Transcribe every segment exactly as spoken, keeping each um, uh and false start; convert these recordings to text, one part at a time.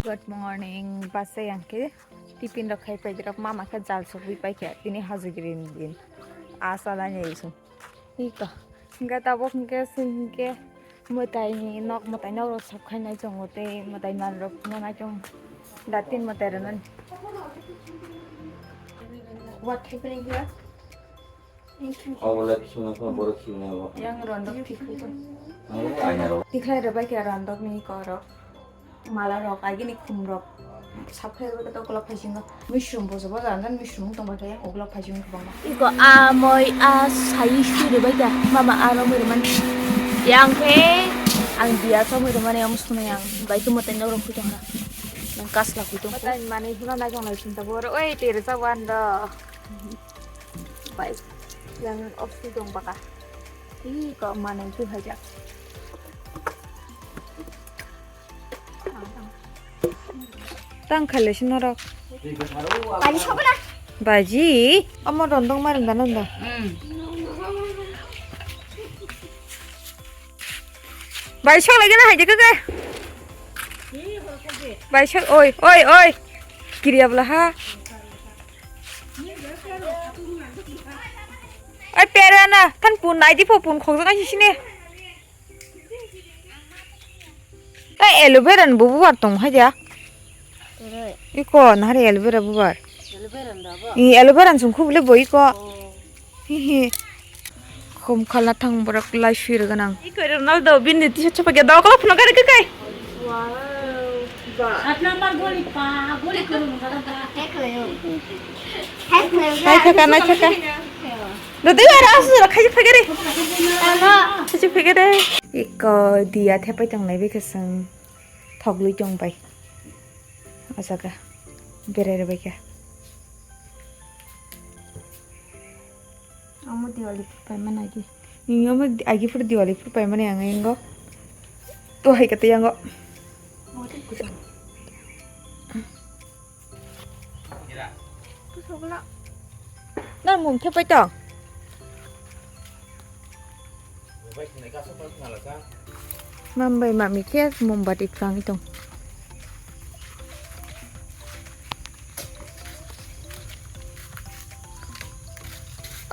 Good morning, basa yang khe tiffin rok khai pai rok mama khe jal sogwi pai khe tini hajugiri ni din. Asa la nei sung. Iko. Hingke tabok hingke sing hingke mwtai ni nok mwtai nok rok sab khai nai tongo tei mwtai man rok no nai tongo. Da tin mwtai rok no. What happening here? Obo le suna suna borok sina bo. Yang rondok tikhai to. Ai, ai, ai. Tikhai rwbai khe rondok ni korok. Mala rok, agini khum rok. Sab khai rwbai khe to ukulok phaisingo. Mushroom bojo bojo andan mushroom tong bai khe ukulok phaisingo kwbangma. Iko a moi a sai sui rwbai khe mama a romwi rwmani. Yang khe ang dia somwi rwmani omo suna yang bai khe mwtai nok rok khui tongkha. Yang kasla khui tongkha. Mwtai manwi hwnna nai tong lai sinta boro. Oi, tere sa wan do. Bai, yang opsi dong baka. Ih, kok mana itu aja. Tang khaile si norok. Baji sobo na? Baji? Omo rondong ma rwngda nanda. Hmm. Bai sok lagi na hai de kaka. Bai sok, oi, oi, oi. Kiri abla ha. Ai pera na, than pun nai di pho pun khok jang sini. Ai aloe vera ni bubu war tong hai dia. Iko nahari aloe vera bubar. Aloe vera ni da bo? I aloe vera ni sung khubule bo iko. Oh. Hi hi. Khum khala thang borok lai sui rwgwnang. Iko Ronaldo bini t-shirt chapakya dok la phunuk gari kai. Wow. Ba. Saat number goli pa, goli kurung kada ba. Hai khayo. Hai khayo. Hai khaka, nai khaka. Dodi ara asu ra khai phagari. Tama. Khai phagari. Iko dia thepai tong nai bikhe sung thogli tong bai. O jaga berai rwbaikha. Omo Diwali phuru paimani agi. Nini omo agi phuru Diwali phuru paimani ang yango. To hai kata yango. Nang mum thepai tong. Mambai mami khe mombati phrangwi tong.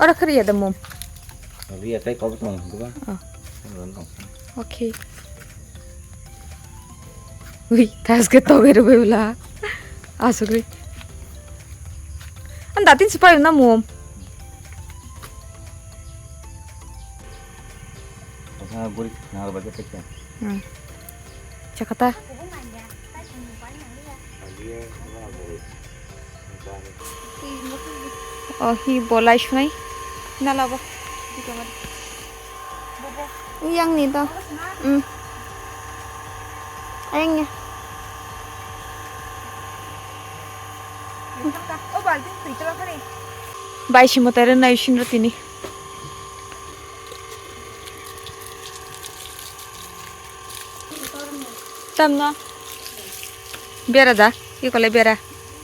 Oro khari ya da mum. Riya tai kau tong, bukan? Oh. Tong, tong. Okay. Ui, tas ke toge rwbai bwla. Asugwi. An datin sipai na mum. Asa guri nal baje pekya. Hmm. Chakata. Oh, hi bolai sunai. Na labo. Yang ni to. Hmm. Ayang ya. Bai simo tare nai shin rotini. Tamno? Bera da? Iko le bera?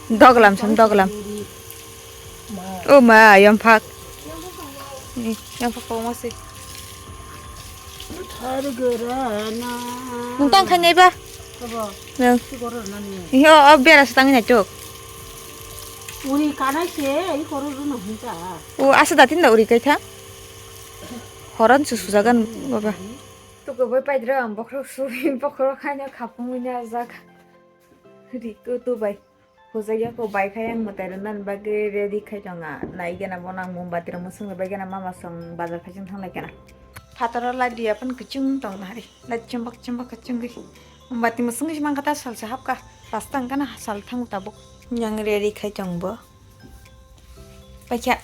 Doglam sam doglam. O ma, yamphak. Yamphak kong masi. Nung tang khai nai ba? Nung. Iyo, o bera sa tang nai tuk. Uri kanai se, i koro runo hinta. O asa datin da uri kai tha. Horon su sujagan baba. Tuku bai paidra ang bokhorok sui bokhorok khaina khapungwi na jak. Ri kutu bai. Hujai ya ko bai khai ang mwtai rwna bagwi ready khai tonga. Nai gana bono ang mombati rok mwswng bai gana mama song bazar khai song thanglai gana. Phataro light dia pan kuchung tong nari. Light chembak chembak kuchung gwi. Mombati mwswng gwi mangkata salsa hapka. Rasta ang kana sal thango tabuk. Yang ready khai tong bo. Paikha.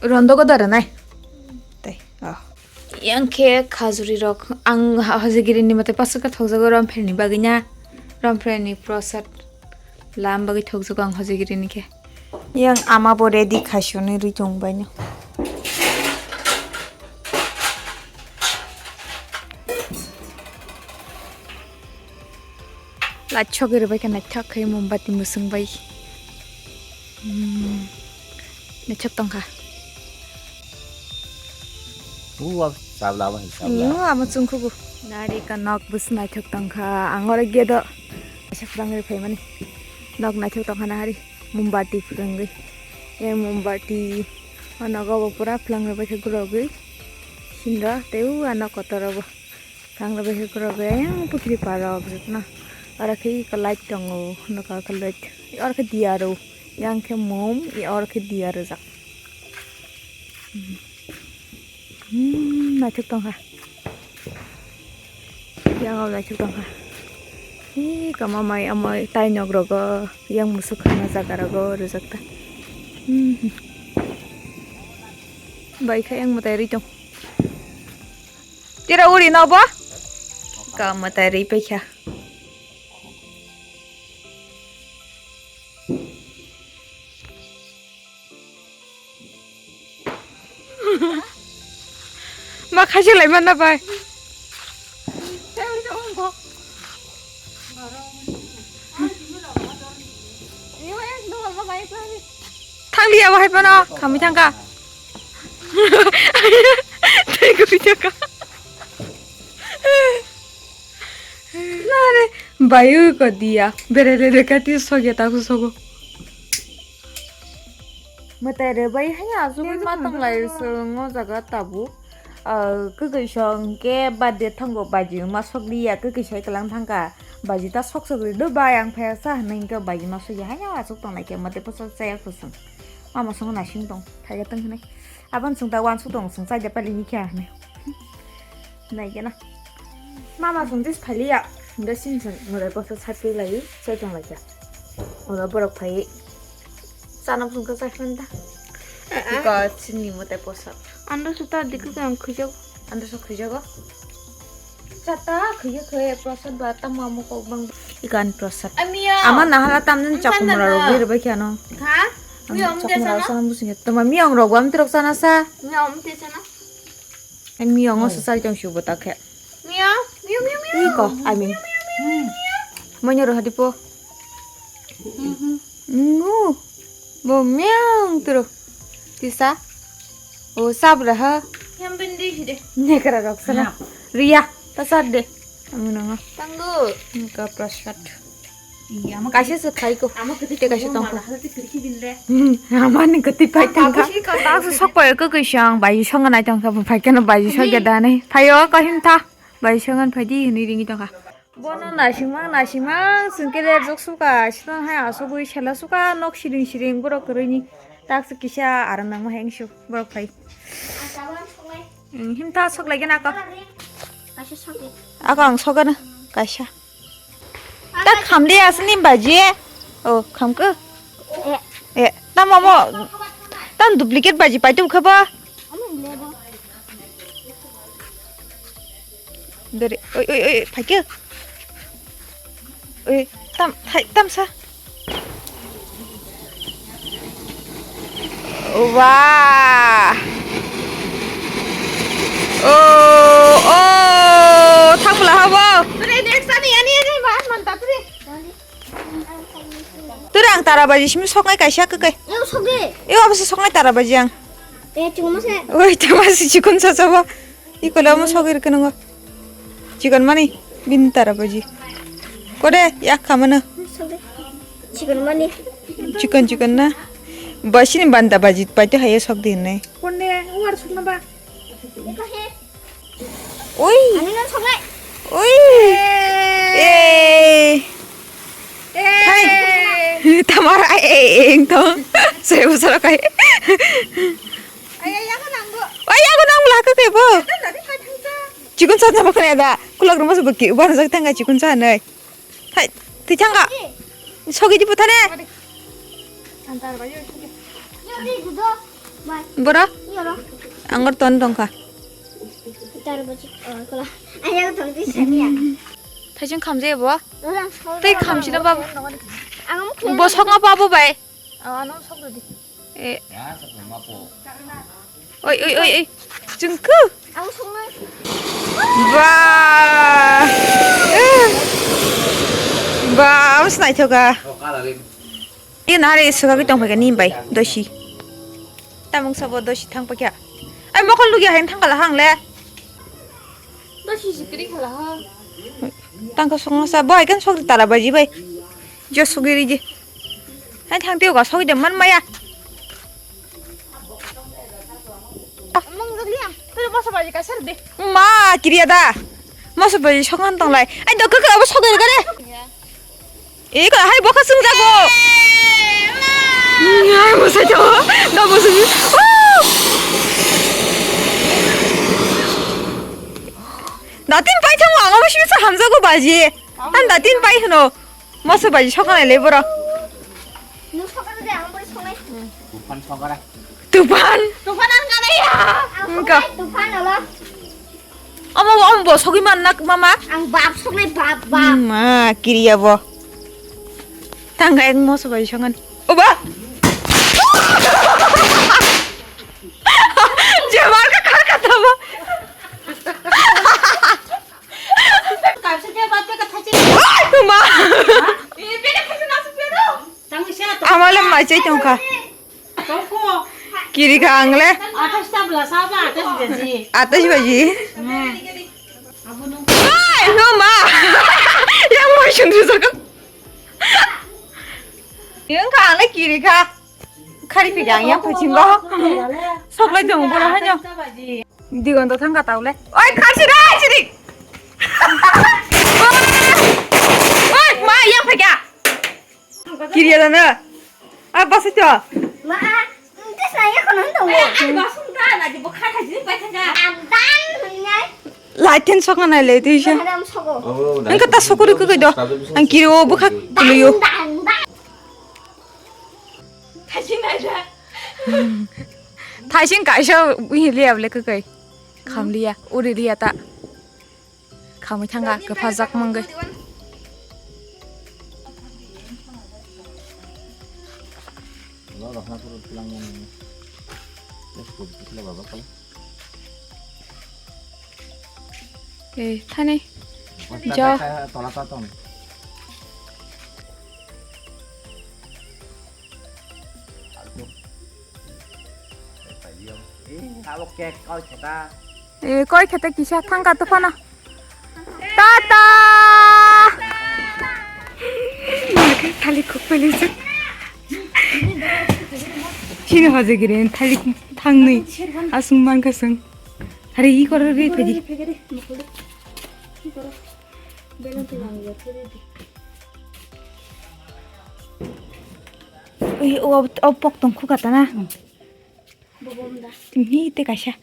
Rondo go dara nai. Tai. Oh. Yang khe khajuri rok ang ha-, hojagiri ni mate pasaka thokjago Romphre ni bagwi na. Romphre ni prosad lam bagwi thokjago ang hojagiri ni khe. Yang ama bo ready khaisoni rwi tong bai no. Lachogwi rwbaikha naithok khe mombati mwswng bai. Hmm. Naithok tongkha. Uwa, sabla, uwa, sabla. Uwa, amo chwngkhubu. Nari ka nok bwswk naithok tongkha. Ang oro gate o Kaisa phwrwngwi phaimani. Nok naithok tongkha na hari. Mombati phwrwngwi. E mombati. O nogo bo pura phwrwngwi bai khe gurogwi. Sinra tei o ano kotor obo. Phwrwngwi bai khe gurogwi. Ayang pukhri parok jotno. Oro khe eko light tongo. Nokha khe light. Oro khe diya rw. Yang khe mom. Oro khe diya rwjak. Hmm, naithok tongkha. Yang o naithok tongkha. Hi, kama mai amai tainok rogo, yang musuk khana jaga rogo rwjak ta. Hmm. Bai kha yang mwtai ri tong. Tira uri no bo? Ka mwtai ri paikha. Ma khaisi lai manna bai. Thang liya bahai pano kami thangka. Tei kami thangka. Nare bayu ko dia. Berele de kati sogya taku sogo. Mwtai rwbai haino asugwi ma tonglai chwng o jaga tabuk. Ah, kwkwi song khe birthday thango baji ma sok liya, kwkwi sai kwlang thangkha. Baji ta sok sok ri do bai ang phai sa hwnwi hwnkhe baji ma sokya haino asuk tonglai khe mwtai posa chaya khusung. Mama songo naising tong phaiya tong hwnwi. Aboni chwng ta uansuk tong chwng chaida pali ni khe hwnwi. Naikhe na. Mama song tis phaliya. Hingga sing song murai posa chapri lai, chai tong lai kha. Ora borok phai. Chana song kha chai phanda. Iko chini mutai posa. Ando suta dikhu kang khujak. Ando so khujago. Chata khuya khuya prosad ba tamo amo kok bang. Ikan prosad. Amiya. Ama nahala tamjani chakumra rok berbai khano. Ha? Miya om te chana? Sana busing ya. Tama miya ong rok bam tirok sana sa. Miya om te chana? Ang miyongo swchai tong si bo ta khe. Miyo, miyo, miyo, miyo. Iko, I mean. Miyo, miyo, miyo, miyo. Moino rohadi po. Mhm. Ngo. Bo miyang turo. Tisa. O sabra ha. Yang bendi si de. Nekra rok sana. Riya, ta sar de. Amo nongo. Tanggu. Nika prasad. Iya, ama kaisa se khai ko. Ama kati te kaisa tong ko. Ama ni kati pai tang ka. Kaisa sok pai ko kaisa ang bai song nai tong ka pai keno bai song ge da nai. Pai o ka him tha. Bai song an pai di ni ringi tong ka. Bono naising mang naising mang sing ke le jok suka. Sitong hai asogoi sela suka nok siring siring borok kwrwi ni. Tak se kisa aram nang ma heng su borok pai. Him tha sok lai gena ko. Ako ang sok gena kaisa. Ta khamli asni baji. O khamkhe. E, tamo mo. Tam duplicate baji paitu khaba. Dere, oi, oi, oi, phaikhe. Oi, tam, thai, tam sa. Wah. Oh, oh, thang bwla habo. Tore next ani, ani, ani, man, man, ta tore. Tore ang tara baji simi soknai kaisa kwkai. Yo, sokdi. Yo, abose soknai tara baji ang. Eh, chuma se. Oi, chuma se chikon sa sabo. Ikole omo sogwi rwkhe nwngo. Chikon mani bini tara baji. Kore yak khamano. Chikon mani. Chikon chikon na. Basini banta baji paito hayo sok di hinwi. Konde uar sukna ba. Ui. Ani nang sognai. Ui. Eh. Eh. Eh. Hai. Tamar ai eh eng to. Saya usara kai. Ai, ai, yago nanggo. Ai, yago nang bwla khe kebo. Tadi hai thangsa. Chikon sa jabo khna da. Kulak ruma se baki. Ubar jak thangka chikon sa nai. Hai, twi thangka. Sogi di puthane. Antar bayo. Yo, di gudo. Bai. Bora? Yo, ro. Angor ton tongkha. Tar baji. Oh, kola. Ai, yago tong di sania. Thaising khamje bo. Orang tei khamsina babu. Ang bo sokma babu bai. Ano sok di. Eh. Oi, oi, oi, oi. Jungku. Ang sokma. Ba. Eh. Ba, ang snai thoka. Ini hari suka kita pakai ni bai dosi. Tamung sabo dosi thang pakai. Ai mokol lugi hain thang kala hang le. Tangka songsa boy kan sokri tara baji bai. Jo sokri riji. Hai thang teo ga sokri de man maya. Mung gaglia. Tui moso baji kasar de. Ma kiriya da. Moso baji songan tong lai. Ai dokka ka abo sokri gare. Eko hai bokha sung jago. Ngai mo sai to. Da mo sung. Datin pai thang ang abo simi sa hamjago baji. An datin pai hno. Moso baji sokana le boro. Nung sokana de ang bori sonai. Tufan sokara. Tufan. Tufan ang kana ya. Engka. Tufan alo. Omo, omo bo sogwi man nak mama? Ang bap soknai bap, bap. Ma, kiriya bo. Tangga ek moso bai songan. Oba! Jemar ka kar kata ba. Kapsa ke bap ke katha che. Ai, ma. Amale mai chai tongkha. Kiri ka ang le. Atas tabla saba, atas baji. Atas baji. Ai, no ma. Yang mai sundru saka. Yang ka ang le kiri ka. Khari pi yang yang pachingo. Sok lai tong bora hanyo. Digon to thangka taule. Oi, kharsi dai, chiri. Oi, ma, yang phai kya? Kiriya dana. A, basa to. Ma, a, tis na ya kono ndo. Ai, basung ta na di bokha kha jini pai thanga. Adan nai. Laiten sok na le tu isha. Adam soko. Ang kata sokuri ko do. Ang kiri o bokha kuluyo. Thaising kaisa wngya liya bwle kwkwi. Khamliya, uri liya ta. Khamwi thangkha, kwphajak mangwi. Eh, thani. Jo. Tola ta tong. Eh, abo kek koi kheta. Eh, koi kheta kisa thangka to phano. Tata! Thalik kok pele se. Sini hoje gire thalik thangnwi asung mangka sung. Hari i koro re pedi. Ui, o, o pok tong khu kata na. Ni te kaisa.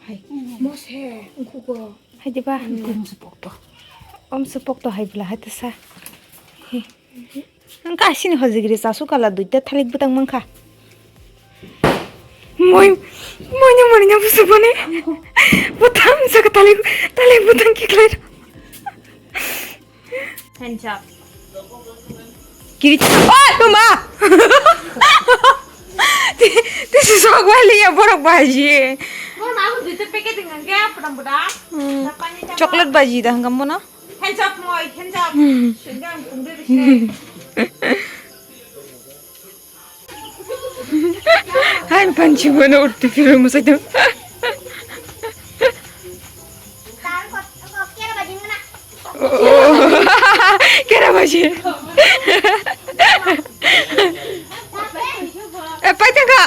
Hai. Mose, ungkhugo. Hai de ba. Ungkhu mose pok to. Om se pok to hai bla hai te sa. He. Ang ka sini hojigri sa su kala duita thalik butang mangkha. Moi, moi ni mani nyabu subani. Butang sa ka thalik, thalik butang ki khlai. Hands up. Kiri. Oh, ma. This is so well ya borok baji. Mo na mo dite packet ngang ya, padam padam. Chocolate baji da hangam mo na. Hands up, moi, hands up. Sundang, sundang, sundang. Hai panchi bono utti phiro musai do. Kera baji. Eh, pai tengka.